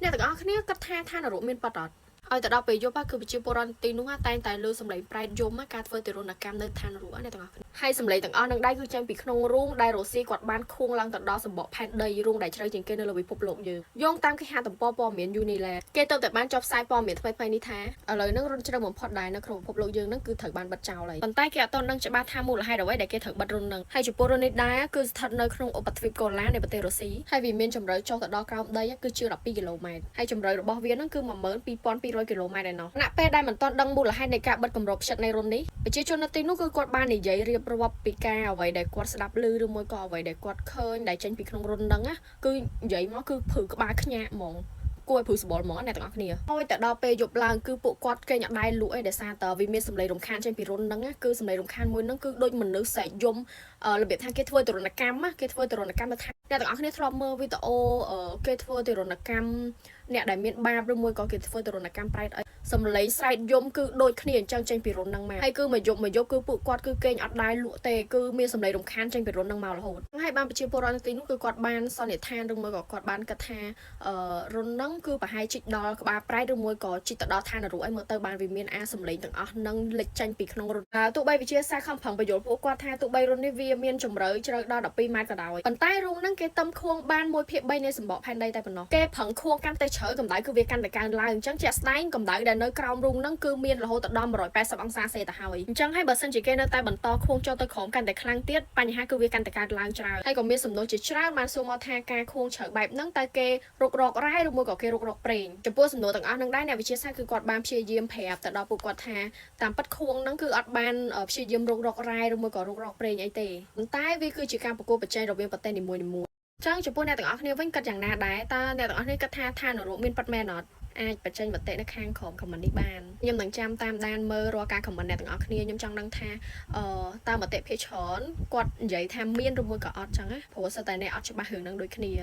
អ្នកទាំងអស់គ្នាគិតថាឋាននរកមានប៉តអត់ឲ្យទៅដល់ពេលយប់គឺប្រជាពលរដ្ឋទីនោះតែងតែលើសំឡេងប្រែតយំការធ្វើទារុណកម្មនៅឋាននរកអ្នកទាំងអស់គ្នាហើយសំឡេងទាំងអស់នឹងដែរគឺចេញពីក្នុងរូងដែលរុស្ស៊ីគាត់បានខួងឡើងទៅដល់សម្បកផែនដីរូងដែលជ្រៅជាងគេនៅលើពិភពលោកយើងយោងតាមគេហទំព័រព័ត៌មាន Uniland គេទៅតែបានចុះផ្សាយព័ត៌មានថ្មីៗនេះថាឥឡូវហ្នឹងរុនជ្រៅបំផុតដែរនៅក្នុងពិភពលោកយើងហ្នឹងគឺត្រូវបានបិទចោលហើយប៉ុន្តែគេអត់ទាន់ដឹងច្បាស់ថាមូលហេតុអ្វីដែលគេត្រូវបិទរុនហ្នឹងហើយចំពោះរុននេះដែរគឺស្ថិតនៅក្នុងឧបទ្វីបកូឡានៃប្រទេសរុស្ស៊ីហើយវាមានជម្រៅចុះទៅដល់ក្រោមដីគឺជាង12គីឡូម៉ែត្រហើយជម្រៅរបស់វាហ្នឹងគឺ12,200គីឡូម៉ែត្រឯណោះណពេលដែលមិនទាន់ដឹងមូលហេតុនៃការបិទគម្របផ្ចិតនៃរុននេះប្រជាជននៅទីនោះគឺគាត់បាននិយាយរៀបរាប់ពីការអ្វីដែលគាត់ស្ដាប់ឮឬមួយក៏អ្វីដែលគាត់ឃើញដែលចេញពីក្នុងរុនហ្នឹងណាគឺនិយាយមកគឺព្រឺក្បាលខ្ញាក់ហ្មងគួរឲ្យព្រឺសម្បុរហ្មងអ្នកទាំងអស់គ្នាហើយតែដល់ពេលយប់ឡើងគឺពួកគាត់គេងអត់ដែរលក់អីដោយសារតើវាមានសម្លេងរំខានចេញពីរុនហ្នឹងណាគឺសម្លេងរំខានមួយហ្នឹងគឺដូចមនុស្សស្រែកយំរបៀបថាគេធ្វើទរណកម្មណាគេធ្វើទរណកម្មទៅថាអ្នកទាំងអស់គ្នាធ្លាប់មើលវីដេអូគេធ្វើទរណកម្មអ្នកដែលមានបាបឬមួយក៏គេធ្វើទរណកម្មប្រែតអីសំឡេងស្រែកយំគឺដូចគ្នាអញ្ចឹងចេញពីរុនហ្នឹងមកហើយគឺមួយយប់មួយយប់គឺពួកគាត់គឺគេងអត់ដែរលក់ទេគឺមានសំឡេងរំខានចេញពីរុនហ្នឹងមករហូតហើយបានប្រជាពលរដ្ឋនៅទីនោះគឺគាត់បានសន្និដ្ឋានឬមួយក៏គាត់បានគិតថារុនហ្នឹងគឺប្រហែលជីកដល់ក្បាលប្រែតឬមួយក៏ជីកទៅដល់ឋាននរកអីមើលទៅបានវាមានអាសំឡេងទាំងអស់ហ្នឹងលេចចេញពីក្នុងរុនទោះបីវិជាសាស្ត្រខំប្រឹងបញ្យល់ពួកគាត់ថាទោះបីរុននេះវាមានជម្រៅជ្រៅដល់12ម៉ែត្រក៏ដោយប៉ុន្តែរូងហ្នឹងគេតឹមខួងបាន1ភាគ3នៃសម្បកផែនដីតែប៉ុណ្ណោះគេប្រឹងខួងកាន់តែជ្រៅកម្ដៅគឺវាកាន់តែកើនឡើងអញ្ចឹងជាក់ស្ដែងកម្ដៅដែលនៅក្រោមរូងហ្នឹងគឺមានរហូតដល់180អង្សាសេទៅហើយអញ្ចឹងហើយបើសិនជាគេនៅតែបន្តខួងចូលទៅក្រោមកាន់តែខ្លាំងទៀតបញ្ហាគឺវាកាន់តែកើនឡើងច្រើនហើយក៏មានសំណួរជាច្រើនបានសួរមកថាការខួងជ្រៅបែបហ្នឹងតើគេរុករករ៉ែឬមួយក៏គេរុករកប្រេងចំពោះសំណួរទាំងអស់ហ្នឹងដែរអ្នកវិទ្យាសាស្ត្រគឺគាត់បានព្យាយាមប្រាប់ទៅដល់ពួកគាត់ថាតាមពិតខួងហ្នឹងគឺអត់បានព្យាយាមរុករករ៉ែឬមួយក៏រុករកប្រេងអីទេប៉ុន្តែវាគឺជាការប្រកួតប្រជែងរវាងប្រទេសនីមួយៗចឹងចំពោះអ្នកទាំងអស់គ្នាវិញគិតយ៉ាងណាដែរតើអ្នកទាំងអស់គ្នាគិតថាឋាននរកមានពិតមែនអត់អាចបញ្ចេញមតិនៅខាងក្រោម comment នេះបានខ្ញុំនឹងចាំតាមដានមើលរាល់ការ comment អ្នកទាំងអស់គ្នាខ្ញុំចង់ដឹងថាតើមតិភាគច្រើនគាត់និយាយថាមានឬមួយក៏អត់ចឹងណាព្រោះសិតតែអ្នកអត់ច្បាស់រឿងហ្នឹងដូចគ្នា។